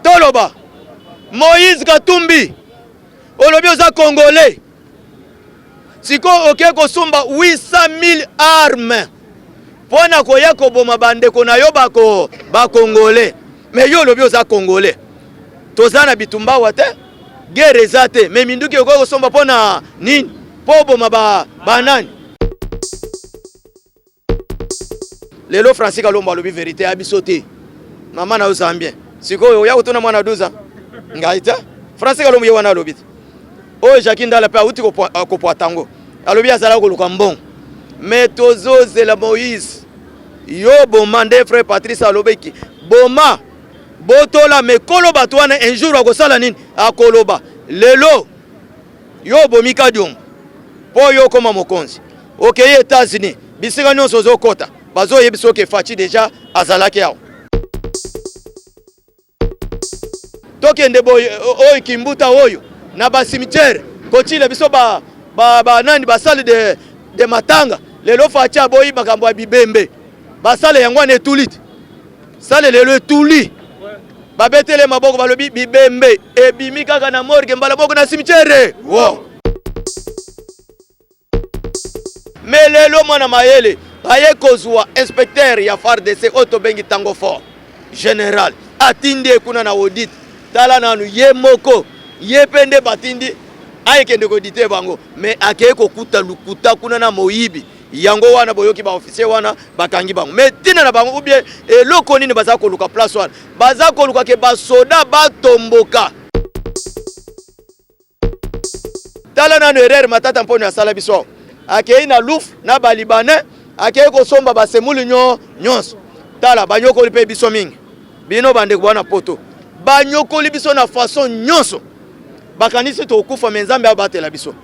Toloba Moïse Katumbi olobi oza congolais sikoyo oke kosomba 800 000 armes mpo na koya koboma bandeko na yo bako bakongole me yo olobi oza congolais toza na bitumba awa te guerre eza te me minduki okoki kosomba mpo na nini mpo oboma banani ba Lelo Francis Kalombo alobi verite ya biso te. Mama na yo Zambien. Sikoyo oya kotuna mwana 12 ans. Ngai te. Francis Kalombo ye wana alobi te. Oyo Jacques Ndala pe awuti kopwata yango. Alobi azala koluka mbongo. Mais tozozela Moïse. Yo boma nde frère Patrice alobeki. Boma botola mais kolo bato wana un jour akosala nini? Akoloba. Lelo yo obomi Kadiombo po yo okoma mokonzi. Okei Etats-Unis, bisika nyonso ozokota bazoyebisa oke Fatshi deja azalaki awa. Tokende boye oyo kimbuta oyo na ba cimetière kotila biso ba ba, ba nani ba salle de, de matanga. Lelo Fatshi aboyi makambo ya bibembe, basale yango wana etuli te, sale lelo etuli babetele maboko balobi bibembe ebimi kaka na morgue mbala moko na cimetière wow. Mais lelo mwana mayele aye kozwa inspecteur ya FARDC oyo tobengi Tango Fort general atindi ye kuna na audit. Tala nanu ye moko ye mpe nde batindi ayekende koedite bango me akei kokuta lukuta kuna na moyibi yango wana boyoki ba officier wana bakangi bango me ntina na bango ubie eloko nini baza koluka place wana baza koluka ke basoda batomboka Tala nanu erreur Matata Mponyo asala biso awa. Akei na Louf na ba Libanais, akei kosomba ba semoule nyo nyonso. Tala banyokoli pe biso mingi. Bino bandeko bana poto. Banyokoli biso na façon nyonso. Bakanisi tokufa mais Nzambe abatela biso.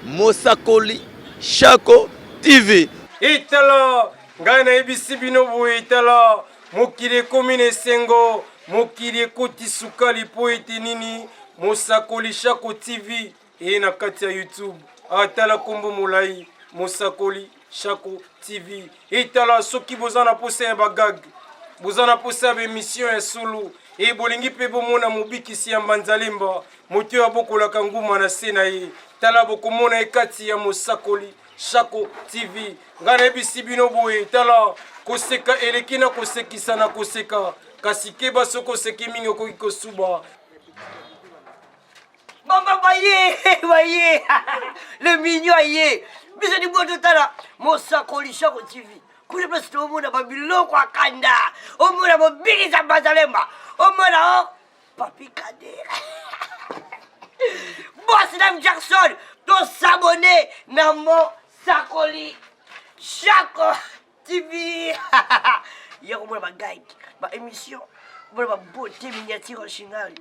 Mosakoli Shako TV. Etala ngai nayebisi bino boye, etala mokili ekomi na esengo, mokili ekoti sukali mpo ete nini? Mosakoli Shako TV eye na kati ya YouTube. Atala kombo molai Mosakoli Shako TV. Etala soki boza na posa ya bagag, boza na posa ya bemission ya solo, e bolingi mpe bomona mobikisi ya Mbanzalemba, moto oyo abokolaka nguma na se na ye, tala bokomona ye kati ya Mosakoli Shako TV. Ngai nayebisi bino boye, tala koseka eleki na kosekisa na koseka, kasi keba soki oseki mingi okoki kosuba. Mama baye baye le mignon aye biso libo totala mosakoli shako tv kuna place tomona babiloko ya kanda omona mobikisa bazalemba omona o papi kade boss nam jackson tosabone na mosakoli shako tv ya komona bagage baémission komona babote miniature shingali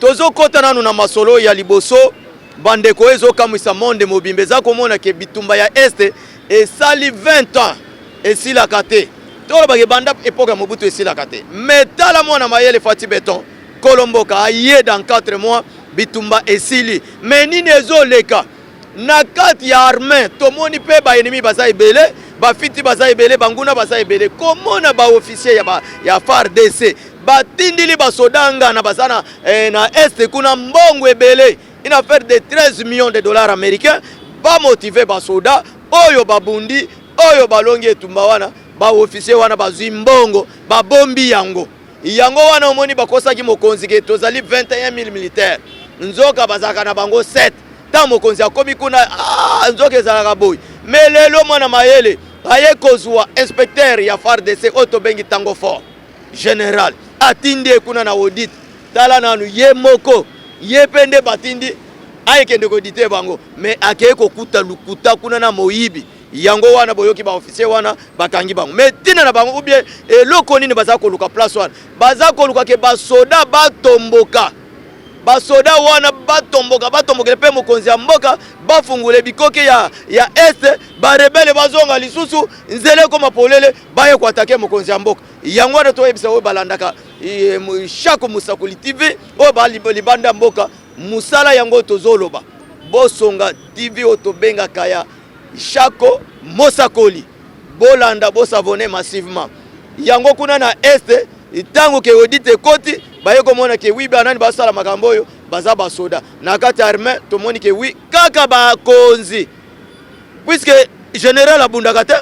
Tozokota nanu na masolo ya liboso bandeko, oyo ezokamwisa monde mobimba eza komona ke bitumba ya est esali 20 ans esilaka te. Tolobaka ebanda epoke ya Mobutu esilaka te, mais tala mwana mayele Fatshi Beton kolo mboka aye dans 4 mois bitumba esili. Mais nini ezoleka na kati ya armee? Tomoni mpe ba ennemis baza ebele, bafiti baza ebele, banguna baza ebele. Komona ba officier ya, ba, ya FARDC batindili basoda ngana baza na, eh, na est kuna mbongo ebele, une affaire de 13 millions de dollars américains, bamotive basoda oyo babundi oyo balongi etumba wana. Ba officier wana bazwi mbongo babombi yango. Yango wana omoni bakosaki mokonzi ke tozali 21000 militaires, nzoka bazalaka na bango 7. Ntango mokonzi akomi kuna, ah, nzoka ezalaka boye. Me lelo mwana mayele aye kozwa inspecteur ya FARDC oyo tobengi Tango Fort general, atindi ye kuna na audit. Tala nanu ye moko ye mpe nde batindi ayekende koedite bango, me akei kokuta lukuta kuna na moyibi. Yango wana boyoki ba officier wana bakangi bango, me ntina na bango ubie eloko nini baza koluka place wana? Baza koluka ke basoda batomboka, basoda wana batomboka, batombokele mpe mokonzi ya mboka, bafungule bikoke ya, ya est, barebele bazonga lisusu nzela ekoma polele, baye koatake mokonzi ya mboka. Yango wana toyebisa oyo balandaka Shako Mosakoli TV oyo ba libanda mboka, mosala yango tozoloba, bosonga TV oyo tobengaka ya Shako Mosakoli, bolanda, bosavone massivement yango kuna na Est. Ntango ke audit ekoti, baye komona ke oui, banani basala makambo oyo? Baza basoda na kati ya armée. Tomoni ke oui, kaka bakonzi, puisque général abundaka te.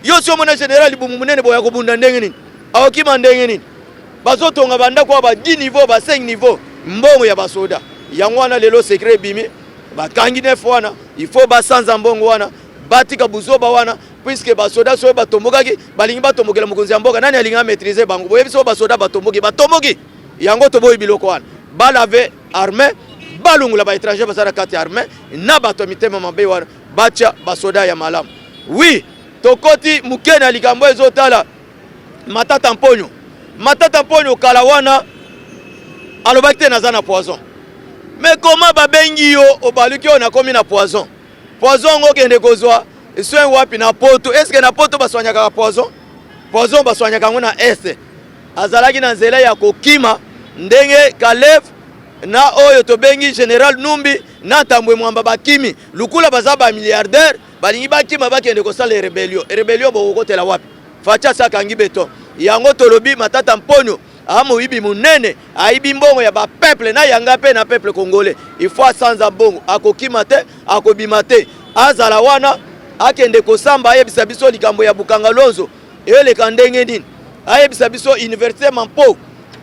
Yo si omona général libumu monene boya kobunda ndenge nini? Aokima ndenge nini? Bazotonga bandako ya ba 10 niveau, ba 5 niveau, mbongo ya basoda. Yango wana lelo secret ebimi, bakangi nef wana. Il faut basanza mbongo wana, batika buzoba wana, puisque basoda soki batombokaki, balingi batombokela mokonzi ya mboka, nani alingi amaîtrise bango? Boyebi soki basoda batomboki, batomboki yango. Toboyi biloko wana. Balaver armée, balongola baétranger baza na kati ya armée na bato ya mitema mabe wana, batya basoda ya malamu. Oui, tokoti moke na likambo ezotala Matata Mponyo. Matata Mponyo kala wana alobaki te naza na poison. Mais koma babengi yo, obaluki oyo nakomi na poison. Poison yango okende kozwa soin wapi? Na Poto? Est-ce na Poto baswanyaka poison? Poison baswanyaka yango na Est. Azalaki na nzela ya kokima ndenge Kalev na oyo tobengi général Numbi na Ntambwe Mwamba bakimi. Lukula baza bamilliardaire, balingi bakima, bakende kosala rébellion. Rébellion bokokotela wapi? Fatshi akangi beton. Yango tolobi Matata Mponyo amoyibi monene, ayibi mbongo ya bapeuple na yanga mpe na peuple congolais. Il faut asanza mbongo, akokima te, akobima te, azala wana, akende kosamba, ayebisa biso likambo ya Bukanga Lonzo eleka ndenge nini, ayebisa biso université Mampo,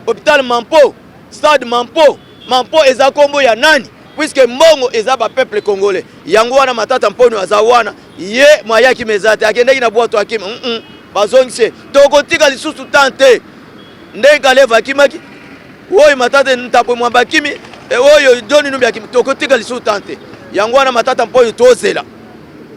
hôpital Mampo, stade Mampo. Mampo eza nkombo ya nani? Puisque mbongo eza bapeuple congolais. Yango wana Matata Mponyo aza wana, ye mwayaki meza te, akendaki na bwato akima. Bazongisi, tokotika lisusu tan te. Ndenge Kaleva akimaki, oyo Matata Ntambwe Mwamba akimi, oyo John Numbi akimi, tokotika lisusu tan te. Yango wana Matata Mponyo tozela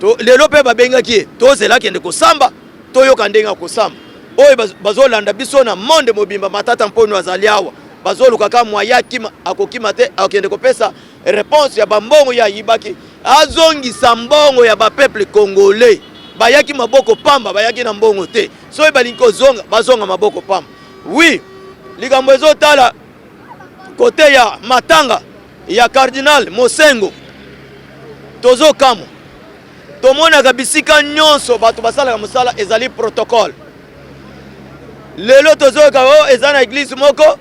to, lelo mpe babengaki ye, tozela akende kosamba, toyoka ndenge akosamba. Oyo bazolanda biso na monde mobimba, Matata Mponyo azali awa, bazoluka ka mwaya akima, akokima te, akende kopesa réponse ya bambongo ye ayibaki, azongisa mbongo ya bapeuple congolais. Bayaki maboko pamba, bayaki na mbongo te. Soki balingi kozonga, bazonga maboko pamba. Oui, likambo ezotala kote ya matanga ya cardinal Mosengo, tozokamwa. Tomonaka bisika nyonso bato basalaka mosala ezali protocole. Lelo tozoyoka oyo eza na église moko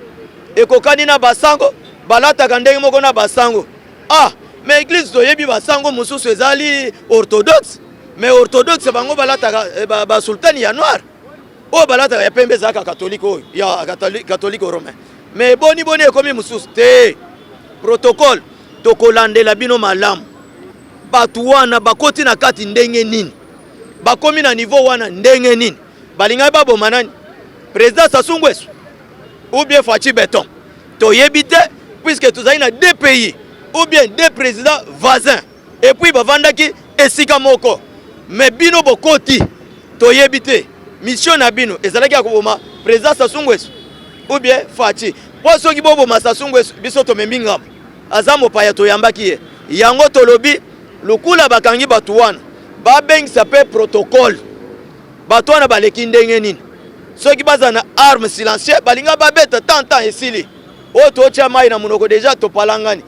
ekokani na basango, balataka ndenge moko na basango. Ah, mais église toyebi basango mosusu ezali orthodoxe, mais orthodoxe bango balataka basultani ya noir, oyo balataka ya pembe ezalaka catholique, oyo ya catholique romain. Mais boni boni ekomi mosusu te? Protocole, tokolandela bino malamu. Bato wana bakoti na kati ndenge nini? Bakomi na niveau wana ndenge nini? Balingaki baboma nani? Président Sassou Nguesso ou bien Fatshi Béton? Toyebi te, puisque tozali na deux pays ou bien deux présidents voisins et puis bavandaki esika moko. Mais bino bokoti, toyebi te mission na bino ezalaki ya koboma président Sassou Nguesso ou bien Fatshi. Mpo soki boboma Sassou Nguesso, biso tomemi ngambo, aza mopaya, toyambaki ye. Yango tolobi lukula bakangi bato wana, babengisa mpe protocole. Bato wana baleki ndenge nini? Soki baza na arme silencieux, balinga babeta tantan esili. Oyo totya mai na monoko déjà, topalangani.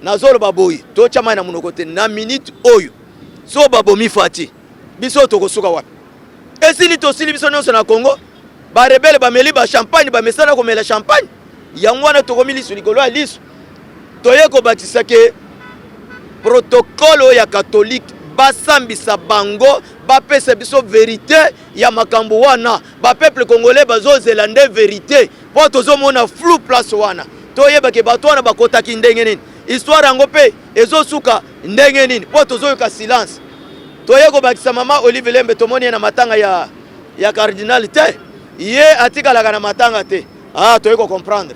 Nazoloba boye, totya mai na monoko te. Na minute oyo, so babomi Fatshi, biso tokosuka wapi? Esili, tosili biso nyonso na Congo. Barebelles bameli bachampagne, bamesana komela champagne. Yango wana tokomi liso likolo ya liso. Toye kobakisa ke protocole oyo ya catholique, basambisa bango, bapesa biso vérité ya makambo wana. Bapeuple congolais bazozela nde vérité, mpo tozomona flou place wana. Toyebake bato wana bakotaki ndenge nini, histoire yango mpe ezosuka ndenge nini, mpo tozoyoka silence. Toye kobakisa mama Olive Lembe, tomoni ye na matanga ya cardinal te. Ye atikalaka na matanga te. Ah, toye kocomprendre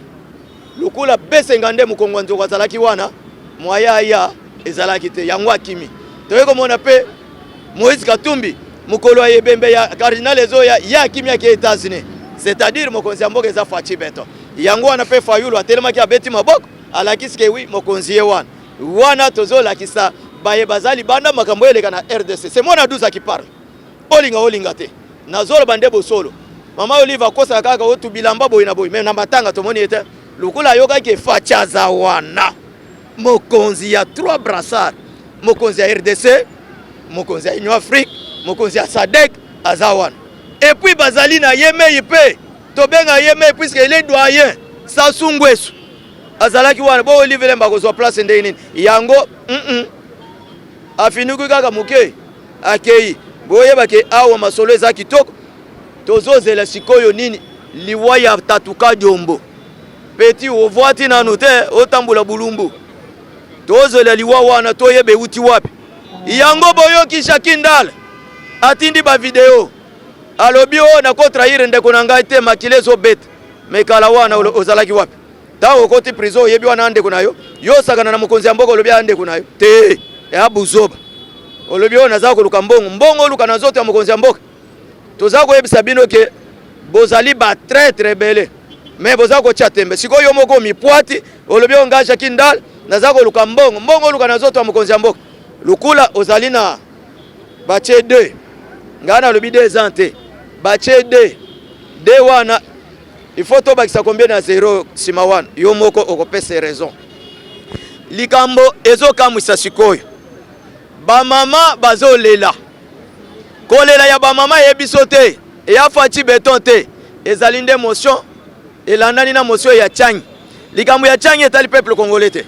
lokola besenga nde mokongo ya nzoko azalaki wana, mwaya aya ezalaki te, yango akimi. Toye komona mpe Moïse Katumbi, mokolo ya ebembe ya cardinal ezoya, ye akimi, ake États-Unis. C'est-à-dire mokonzi ya mboka eza Fatshi Béton. Yango wana mpe Fayulu atelemaki, abeti maboko, alakisi ke oui, mokonzi ye wana. Wana tozolakisa baye baza libanda makambo eleka na RDC. C'est moi na 12 qui parle. Olinga olinga te, nazoloba nde bosolo. Mama Olive akosaka kaka otu bilamba boye na boye, mais na matanga tomoni ye te. Lokola ayokaki ke Fatshi aza wana, mokonzi ya trois brassards, mokonzi ya RDC, mokonzi ya Union Afrique, mokonzi ya SADC aza wana. Et puis bazali na ye mei pe tobenga ye mei puisque il est doyen Sassou Nguesso azalaki wana. Bo Olive Lembe akozwa place ndenge nini yango? Afinuki kaka moke akei. Boyeba ke awa masolo eza kitoko. Tozozela sikoyo nini? Liwa ya Tatuka Diombo. Petit ovwati nanu te, otambola bulumbu. Tozela liwa wana toyeba euti wapi. Yango boyoki Jacques Ndal atindi ba video alobi oyo nako trahir ndeko na ngai te, makila ezobeta. Me kala wana ozalaki wapi? Ntango okoti prison oyebi wana ndeko na yo, yo osakana na mokonzi ya mboka olobi aya ndeko na yo te, ya buzoba. Olobi oyo naza koluka mbongo, mbongo oluka na nzoto ya mokonzi ya mboka. Toza koyebisa bino ke bozali ba traitre ebele, mais boza kotia tembe. Sikoyo yo moko mipwati olobi oyo ngai Jacques Ndal naza koluka mbongo, mbongo oluka na nzoto ya mokonzi ya mboka. Lukula ozali na batie 2, ngai nalobi 2 ans te, batie 2 2 wana il faut tobakisa combien na 0 nsima wana, yo moko okopesa raison. Likambo ezokamwisa sikoyo, bamama bazolela. Kolela ya bamama eyebi biso te, eya Fatshi Beton te, ezali nde motion elandani na motion ya Tshangi. Likambo ya Tshangi etali peuple congolais te,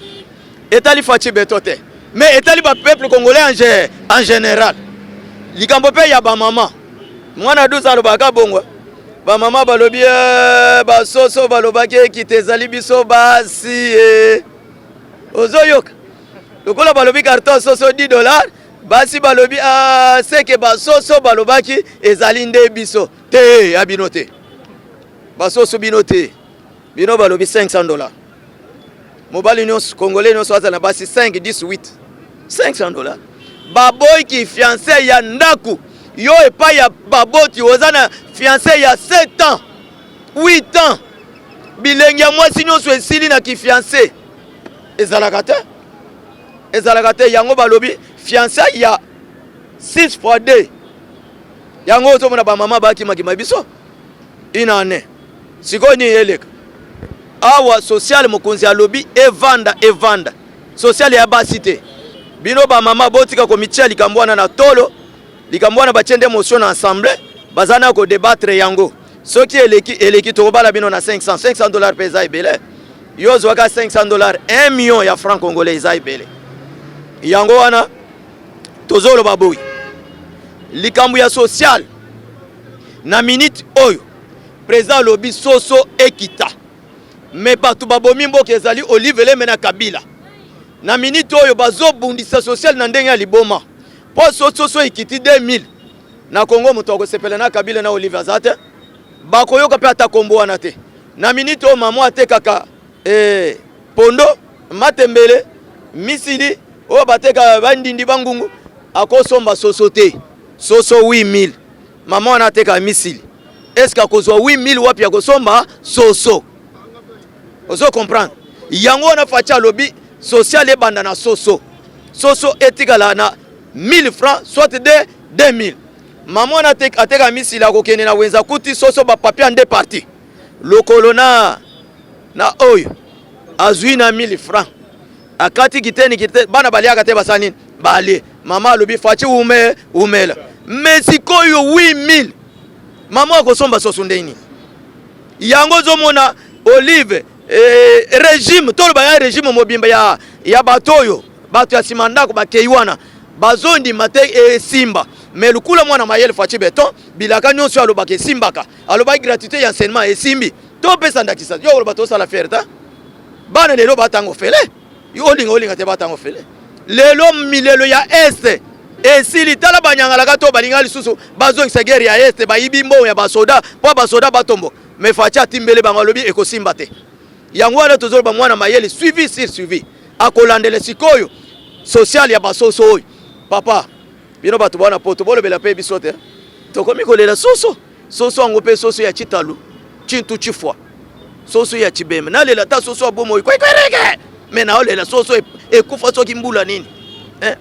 etali Fatshi Beton te, mais etali ba peuple congolais en général. Likambo pe ya bamama, mwana 12 alobaka bongo, bamama balobi basoso balobaki ekita ezali biso basi Ozoyoka lokola balobi carton soso 10 dollars, basi balobi ah, seke basoso balobaki ezali nde biso te, ya bino te, basoso bino te, bino balobi 500 dollars. Mobali nyonso congolais nyonso aza na basi 5 10 8 500 dollars. Baboyiki fiancé ya ndaku yo epai ya baboti, oza na fiancé ya 7 ans 8 ans, bilengi ya mwasi nyonso esili na kifiancé, ezalaka te, ezalaka te. Yango balobi fiancé ya 6 fois 2, yango ozomona bamama bakimakima biso une année. Sikoyo nini eleka awa? Social mokonzi alobi evanda, evanda social ya basi te. Bino bamama botika komitia likambo wana na tolo. Likambo wana batie nde motion na assemblée, baza na kodebatre yango. Soki eleki eleki, tokobala bino na 500 500 dollars mpe eza ebele. Yo ozwaka 500 dollars, 1 million ya franc congolais eza ebele. Yango wana tozoloba boye, likambo ya social na minute oyo président alobi soso ekita, me bato babomi mboka ezali Olive Lembe na Kabila. Na minute oyo bazobundisa social na ndenge ya liboma, po soso ekiti 2000 na Congo, moto akosepela na Kabila na Olive aza te, bakoyoka mpe ata kombo wana te. Na minute oyo mama atekaka pondo, matembele, misili oyo bateka bandindi bangungu, akosomba soso te, soso 8000. Mama wana atekaka misili, eske akozwa 8000 wapi ya kosomba soso? Ozo comprendre? Yango wana Fatshi alobi social ebanda na soso, soso etikala na 1000 francs soit de 2000. Mama wana ateka misili akokende na wenza kuti soso bapapia nde parti lokolo na oyo azwi na 1000 francs, akati kiteni kite, bana baliaka te, basala nini? Balie. Mama alobi Fatshi ume umela, mais sikoyo 8000 mama akosomba soso ndenge nini? Yango ozomona Olive régime, toloba ya régime mobimba ya bato oyo bato ya nsima ndako bakei wana bazondima te esimba. Mais lukula mwana mayele Fatshi Beton, bilaka nyonso alobaka esimbaka. Alobaki gratuité ya enseignement esimbi. Topesa ndakisa yo oloba tosala fierté, bana lelo batango fele, yo olinga olinga te batango fele. Lelo milelo ya este esili, tala banyangalaka to balinga lisusu bazongisa guerre ya este, bayibi mbongo ya basoda mpo basoda batomboka. Mais Fatshi atimbele bango, alobi ekosimba te. Yango wana tozoloba mwana mayele suivi sur suivi, akolandela sikoyo social ya basoso oyo. Papa, bino bato bwana poto bolobela mpe biso te, tokomi kolela soso soso yango mpe soso ya chitalu chintu chifwa, soso ya chibembe. Nalela ta soso ya bomoi kwekwereke, me naolela soso ekufa soki mbula nini,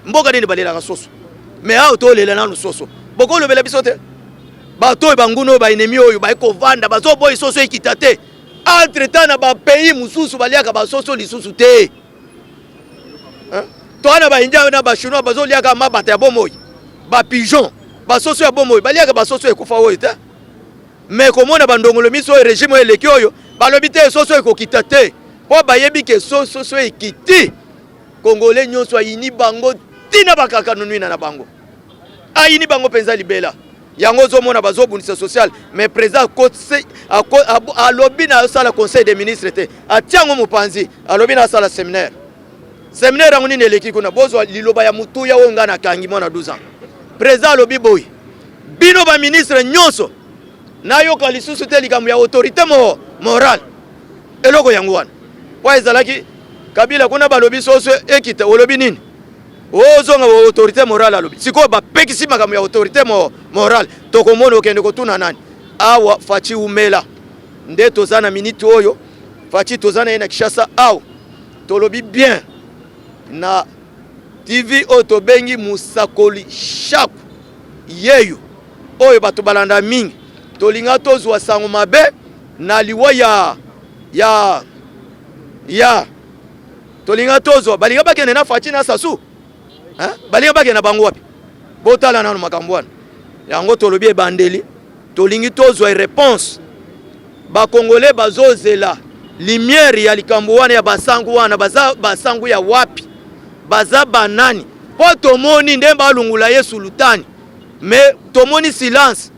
mboka nini balelaka soso? Me awa tolela nanu soso, bokolobela biso te. Bato oyo banguna oyo baenemi oyo baye kovanda bazoboyi soso ekita te. Entre temps na bapays mosusu baliaka basoso lisusu te. Toa na baindia na bachinois bazoliaka mabata ya bomoi, bapigeon, basoso ya bomoi, baliaka basoso ekufa oyo te. Mais komona bandongolo miso oyo regime oyo eleki oyo balobi te soso ekokita te, mpo bayebi ke soso ekiti Congolais nyonso ayini bango tina bakaka nunwina na bango, ayini bango mpenza libela. Yango ozomona bazobundisa social, mais président alobi na asala conseil des ministres te, atia yango mopanzi, alobi na asala séminaire. Séminaire yango nini eleki kuna? Bozwa liloba ya motuya oyo ngai nakangi mwana 12 ans. Président alobi boye, bino ba ministre nyonso nayoka lisusu te likambo ya autorité morale. Eloko yango wana po ezalaki Kabila kuna balobi soso ekita, olobi nini? Ozonga autorité morale alobi. Sikoyo bapekisi makambo ya autorité morale, tokomona okende kotuna nani awa. Fatshi umela nde toza na minute oyo, Fatshi toza na ye na Kinshasa awa, tolobi bien na TV oyo tobengi Mosakoli Shaku yeyo oyo bato balanda mingi. Tolinga tozwa sango mabe na liwa ya ya ya tolinga tozwa balinga bakende na Fatshi na Sassou, hein? Balinga bakende na bango wapi? Botala nano makambo wana. Yango tolobi ebandeli, tolingi tozwa réponse. Bakongole bazozela lumière ya likambo wana ya basangu wana, baza basangu ya wapi, baza banani? Po tomoni nde balungula ye sultani, mais tomoni silence.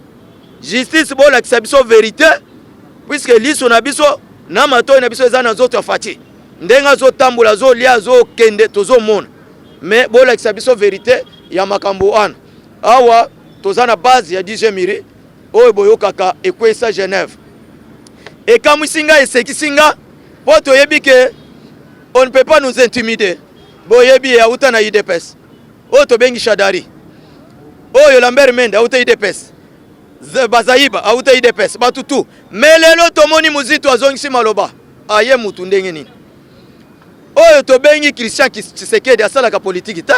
Justice bolakisa biso verite, puisque liso na biso na matoi na biso eza na nzoto ya Fatshi, ndenge azotambola, azolia, azokende, tozomona. Mais bolakisa biso verite ya makambo wana. Awa toza na base ya 10e miri oyo boyokaka ekweyisa Genève. Ekamwisi nga, esekisi nga, po toyebi ke on ne peut pas nous intimider. Boyebi ye auta na UDPS oyo tobengi Shadari, oyo Lambert Mende auta UDPS, Bazaiba auta UDPS, bato tu. Mais lelo tomoni Muzito azongisi maloba, aye mutu ndenge nini? Oyo tobengi Christian Tshisekedi asalaka politiki te,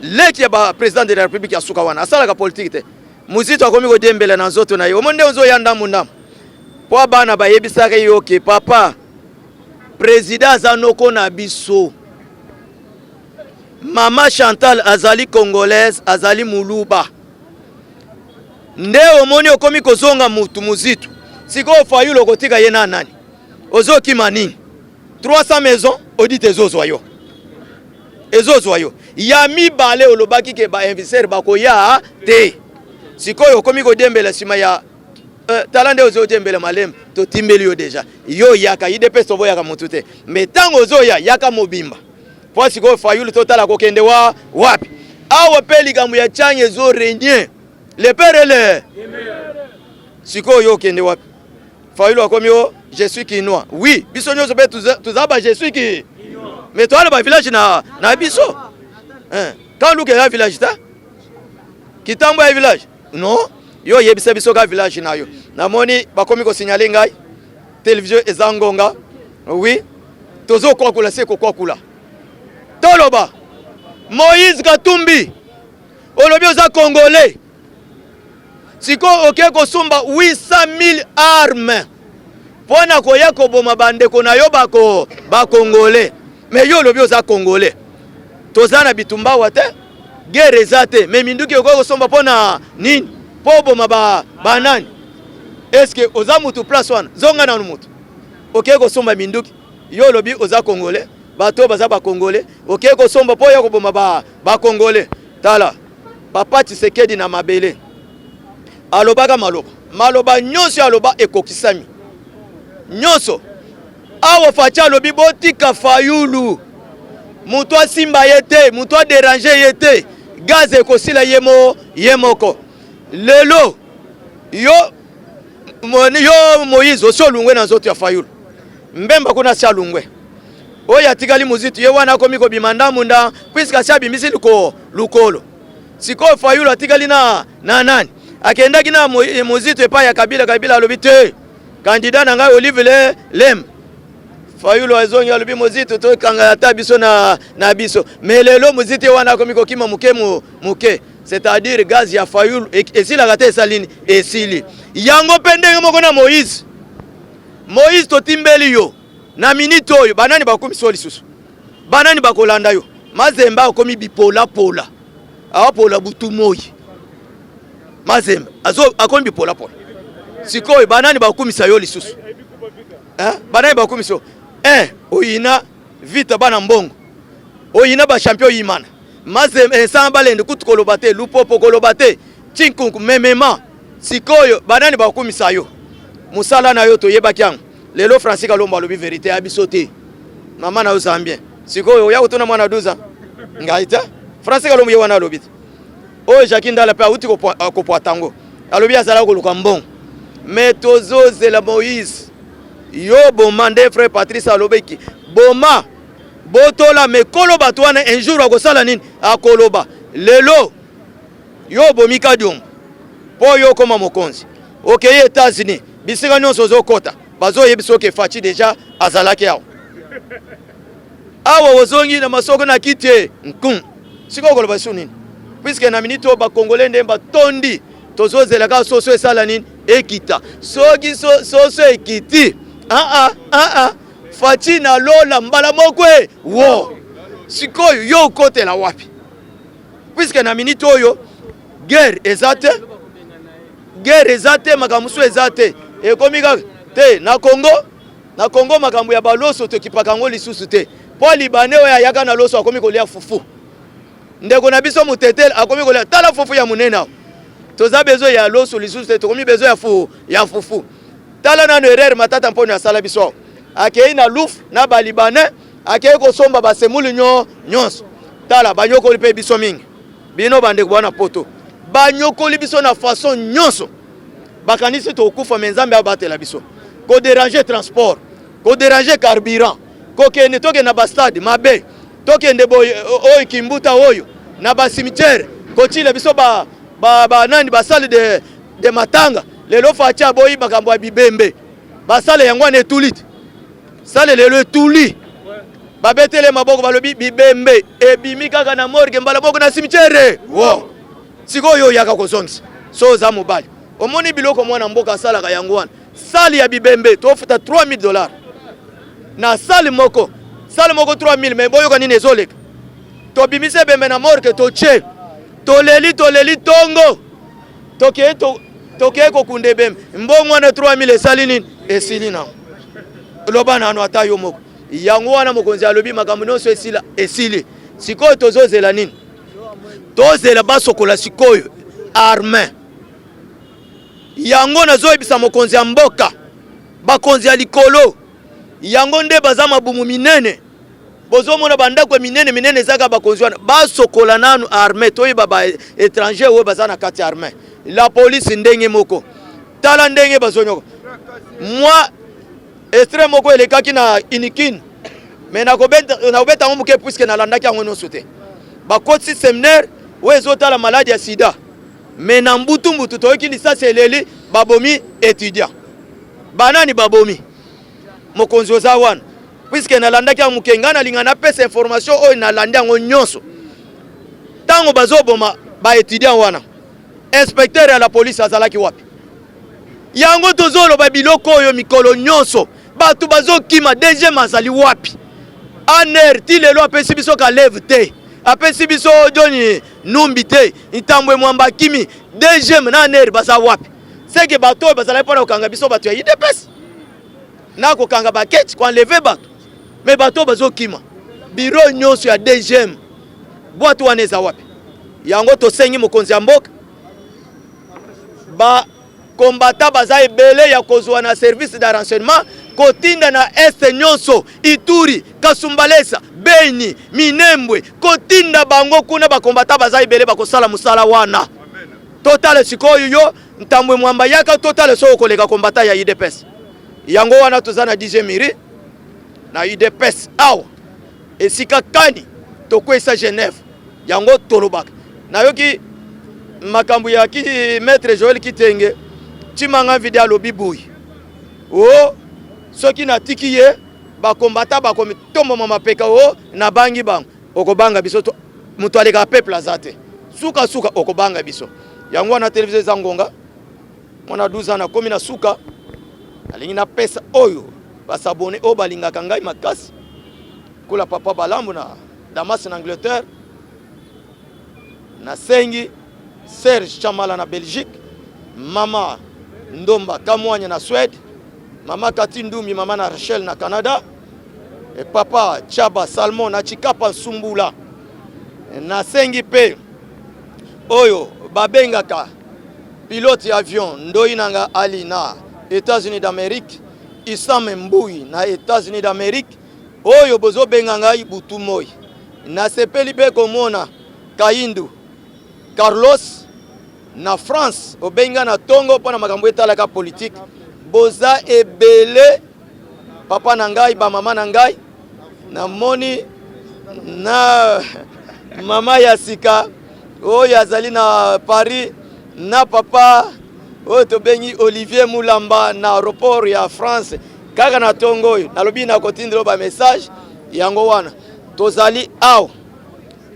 leki ya ba président de la République ya suka wana asalaka politiki te. Muzito akomi kodiembela na nzoto na ye, omoni nde ozoya ndambu ndambu, po bana bayebisaka yo ke papa président aza noko na biso. Mama Chantal azali congolaise, azali muluba. Nde omoni okomi kozonga mutu Muzitu. Sikoyo Fayulu okotika ye na nani? Ozokima nini? 300 maison audit ezozwa yo, ezozwa yo. Ya mibale olobaki ke ba investisseur bakoya te. Sikoyo okomi kodiembela nsima ya tala nde ozodiembela malembe, totimbeli yo deja. Yo yaka UDPS toboyaka mutu te, mais ntango ozoya yaka mobimba. Po sikoyo Fayulu totala kokende wa wapi? Awa pe likambo ya Tshiani ezo régner le père et le sikoyo yo okende wapi? Fayulu akomi o je suis kinois. Oui, biso nyonso pe toza ba je suis ki mais toza na ba village na na biso. Hein, quand luka ya village ta Kitambo ya village non, yo yebisa biso ka village na yo. Namoni bakomi ko signaler ngai télévision eza ngonga. Oui, tozo kwakula se kokwakula. Toloba Moïse Katumbi olobi oza congolais, sikoyo oke kosomba 800 000 armes mpo na koya koboma bandeko na yo bako bakongolais. Mais yo olobi oza congolais, toza na bitumba awa te, guerre eza te, mais minduki okoki kosomba mpo na nini? Mpo oboma banani? Est-ce que oza mutu place wana? Zonga nanu mutu. Oke kosomba minduki, yo olobi oza congolais, bato baza ba congolais, oke kosomba mpo ya koboma ba congolais. Tala papa Tshisekedi na mabele alobaka maloba, maloba nyonso aloba ekokisami nyonso. Awa Fatshi alobi botika Fayulu, mutu asimba ye te, mutu aderange ye te, gaz ekosila ye mo ye moko. Lelo yo yo Moïse osi olungwe na nzoto ya Fayulu, Mbemba kuna asi alungwe, oyo atikali Muzitu ye wana akomi kobima ndambu nda puisque asi abimisi lukolo. Sikoyo Fayulu atikali na na nani? Akendaki na Muzitu epai ya Kabila, Kabila alobi te candidat na ngai Olive le Lem. Fayulu azongi alobi Muzitu tokanga ata biso na, na biso. Mais lelo Muzitu ye wana akomi kokima moke moke. C'est-à-dire gaz ya Fayulu esilaka te, esali nini? Esili. Yango mpe ndenge moko na Moïse. Moïse totimbeli yo na minute oyo, banani bakomisi yo lisusu? Banani bakolanda yo? Mazembe akomi bipolapola, apola butu moi. Mazembe azo akomi bipolapola. Sikoyo banani bakumisa yo lisusu? Hein? Banani bakumisa yo? Eh, oyina vita bana mbongo. Oyina ba champion yimana. Mazembe eh, sans balende kutu koloba te, lupopo koloba te, chinkunku memema. Sikoyo banani bakumisa yo? Musala na yo toyebaki yango. Lelo Francis Kalombo alobi verite ya biso te. Mama na yo Zambien. Sikoyo oya kotuna mwana 12 ans. Ngai te. Francis Kalombo ye wana alobi te. Oyo Jacques Ndala pe awuti kopwata yango. Alobi azala koluka mbongo. Mais tozozela Moïse. Yo boma nde frère Patrice alobeki. Boma botola mais kolo bato wana un jour akosala nini? Akoloba. Lelo yo obomi Kadiombo po yo okoma mokonzi. Okei États-Unis, bisika nyonso ozokota bazoyebisa oke Fatshi deja azalaki awa. Awa ozongi na masoko na kiti nkum. Sikoyo okoloba su nini? Puisque na minute oyo ba Congolais nde batondi, tozozela kaka soso esala nini? Ekita. Soki soso ekiti, ah ah ah ah, Fatshi na lola mbala moko e wo. Sikoyo yo okotela wapi? Puisque na minute oyo guerre eza te, guerre eza te, makambo mosusu eza te, ekomi kaka te na Congo. Na Congo makambo ya baloso tokipaka yango lisusu te, mpo Libanais oyo ayaka na loso akomi kolia fufu. Ndeko na biso mutetele akomi kolia, tala fufu ya monene awa. Toza besoin ya loso lisusu te, tokomi besoin ya fu ya fufu. Tala nano erreur Matata Mponyo asala biso awa. Akei na Louvre na ba Libanais, akei kosomba ba semoule nyonso. Tala banyokoli mpe biso mingi. Bino bandeko bwana poto, banyokoli biso na façon nyonso. Bakanisi tokufa, mais Nzambe abatela biso. Ko déranger transport, ko déranger carburant, kokende tokende na ba stade mabe, tokende boye oyo kimbuta oyo na ba cimetière, kotila biso ba ba, ba nani ba salle de, de matanga. Lelo Fatshi aboyi makambo ya bibembe, ba salle yango wana etuli te, salle lelo etuli, babetele maboko balobi bibembe ebimi kaka na morgue mbala moko na cimetière. Wow. Sikoyo oyaka kozongisa so oza mobali, omoni biloko mwana mboka asalaka yango wana. Sale ya bibembe tofuta 3000 dollars na sale moko, sale moko 3000, mais boyoka nini ezoleka. Tobimisi ebembe na morgue, totie, toleli toleli tongo, tokei tokei kokunda ebembe, mbongo wana 3000 esali nini? Esili nango. Loba nano ata yo moko. Yango wana mokonzi alobi makambo nyonso esila, esili. Sikoyo tozozela nini? Tozela basokola sikoyo arme. Yango nazoyebisa mokonzi ya mboka, bakonzi ya likolo, yango nde baza mabumu minene. Bozomona bandako ya minene minene ezaka bakonzi wana, basokola nanu arme, toyeba ba étranger oyo baza na kati ya arme. La police ndenge moko, tala ndenge bazonyoka. Moi extrait moko elekaki na Unikin, mais nakobeta yango moke puisque nalandaki yango nyonso te. Bakotisi seminaire oyo ezotala maladi ya sida, mais na mbutu mbutu toyoki lisasi eleli, babomi étudiant. Banani babomi? Mokonzi oza wana, puisque nalandaki yango moke, ngai nalinga napesa information oyo nalandi yango nyonso. Ntango bazoboma ba étudiant wana, inspecteur ya la police azalaki wapi? Yango tozoloba biloko oyo mikolo nyonso, bato bazokima. DGM azali wapi? ANR ti lelo apesi biso Kalev te, apesi biso John Numbi te, Ntambwe Mwamba akimi. DGM na ANR baza wapi? Seke bato oyo bazalaki mpona kokanga biso bato ya UDPS na kokanga baketi koenleve bato, me bato oyo bazokima. Biro nyonso ya DGM bwatu wana eza wapi? Yango tosengi mokonzi ya mboka, ba combattant baza ebele ya kozwa na service de renseignement, kotinda na est nyonso, Ituri, Kasumbalesa, Beni, Minembwe, kotinda bango kuna. Ba combattant baza ebele bakosala mosala wana. Totala sikoyo yo Ntambwe Mwamba, yaka totala soki okoleka combattant ya UDPS. Yango wana toza na DJ Miri na UDPS awa esika kani tokwesa Genève. Yango tolobaka. Nayoki makambo ya ki maître Joël Kitenge Tshimanga Mvidi alobi boye, o soki natiki ye bakombata bakomi tomboma mapeka, o nabangi bango. Okobanga biso, moto alekaka peuple aza te. Sukasuka okobanga biso. Yango wana televizio eza ngonga. Mwana 12 ans nakomi na suka, nalingi napesa oyo basabone oyo balingaka ngai makasi, kola papa Balambu na Damas na Angleterre, nasengi Serge Chamala na Belgique, mama Ndomba Kamwanya na Suède, mama Kati Ndumbi, mama na Rachel na Canada, et papa Chaba Salmon na Chikapa Nsumbula. Nasengi mpe oyo babengaka pilote ya avion Ndoyi Nanga Ali na États-Unis d'Amérique, Issam Mbuyi na États-Unis d'Amérique, oyo bozobenga ngai butu moi. Nasepeli mpe komona Kaindu Carlos na France, obengi ngai na tongo mpo na makambo etalaka politike. Boza ebele papa na ngai, ba mama na ngai, namoni na mama ya sika oyo azali na Paris na papa oyo tobengi Olivier Mulamba na aéroport ya France kaka na tongo oyo nalobi nakotindela ba message yango wana tozali awa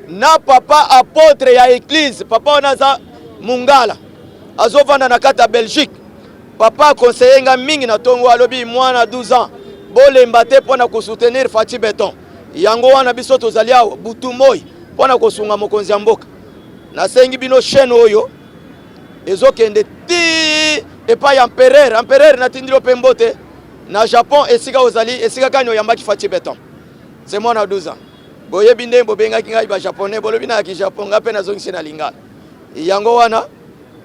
na papa apotre ya eglise. Papa wana aza mungala, azovanda na kati ya Belgique. Papa akonseye nga mingi na tongo, alobi mwana 12 ans bolemba te mpo na kosoutenir Fatshi Beton. Yango wana biso tozali awa butu moi mpo na kosunga mokonzi ya mboka. Nasengi bino chaîne oyo ezokende ti epai ya empereur. Empereur, natindeli mpe mbote na Japon, esika ozali, esika kani oyambaki Fatshi Beton. C'est mwana 12 ans. Boyebi ndenge bobengaki ngai ba japonais, bolobi na ki Japon, ngai mpe nazongisi na lingala. Yango wana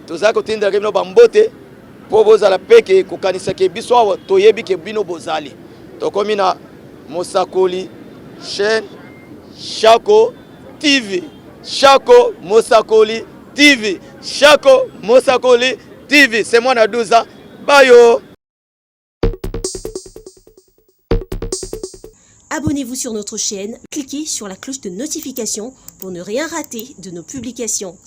tozali kotindelaka bino bambote mpo bozala peke kokanisa ke biso awa toyebi ke bino bozali. Tokomi na Mosakoli chaîne Shako TV, Shako Mosakoli TV, Shako Mosakoli TV. C'est moi na 12 ans. Bayo. Abonnez-vous sur notre chaîne, cliquez sur la cloche de notification pour ne rien rater de nos publications.